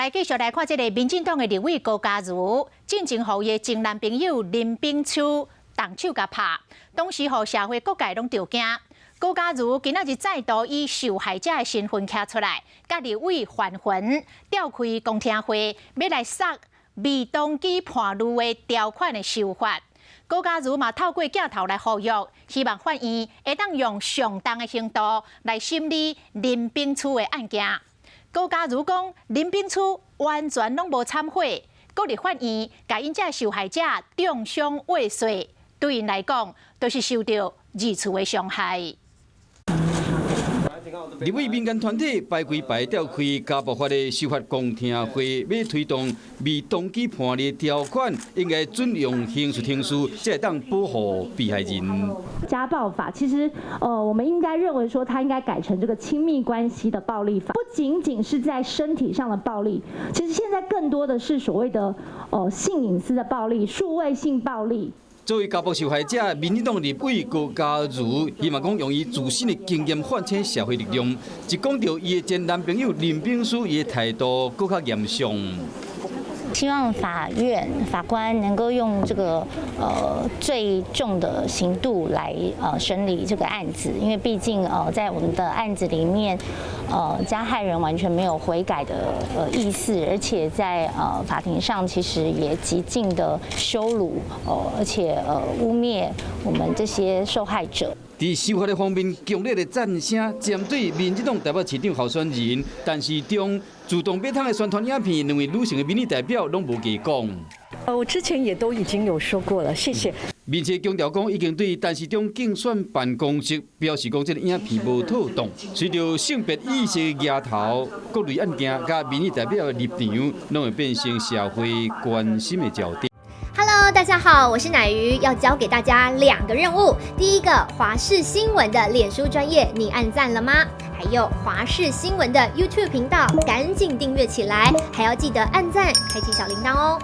來繼續來看這个民進黨的立委高嘉瑜，進前予伊的前男朋友林秉樞動手共拍，當時予社會各界攏著驚。高嘉瑜今仔日再度以受害者的身份徛出來，佮立委范雲召開公聽會，欲來殺未動機伴侶的條款的修法。高嘉瑜嘛透過鏡頭來呼籲，希望法院會當用上重的刑度來審理林秉樞的案件。高嘉瑜講，林秉樞完全攏無懺悔，閣佇法院共𪜶這受害者中傷未遂，對𪜶來講，就是受著二次的傷害。立委民間團體排幾排召開家暴法的修法公聽會，欲推動未動機伴侶條款，應該準用刑事程序，才會當保護被害人。家暴法其實，我們應該認為說，它應該改成這個親密關係的暴力法，不僅僅是在身體上的暴力，其實現在更多的是所謂的，性隱私的暴力、數位性暴力。作為家暴受害者，民進黨立委高嘉瑜希望講用伊自身的經驗喚醒社會力量。一講著伊的前男朋友林秉樞，伊的態度閣較嚴肅。希望法院法官能夠用這個最重的刑度來審理這個案子，因為畢竟在我們的案子裡面，加害人完全沒有悔改的意思，而且在法庭上其實也極盡的羞辱，而且污衊我們這些受害者。佇修法的方面，強烈的讚聲，針對民進黨台北市長候選人陳時中自動買通的宣傳影片，兩位女性的民意代表攏無加講。我之前也都已經有說過了，謝謝。民視強調講，已經對陳時中競選辦公室表示講，這个影片無妥當。隨著性別意識抬頭，各類案件佮民意代表的立場，攏會變成社會關心的焦點。 Hello，大家好，我是乃瑜，要交給大家兩個任務。第一個，華視新聞的臉書專頁，你按讚了嗎？還有華視新聞的 YouTube 頻道，趕緊訂閱起來，還要記得按讚，開啟小鈴鐺哦。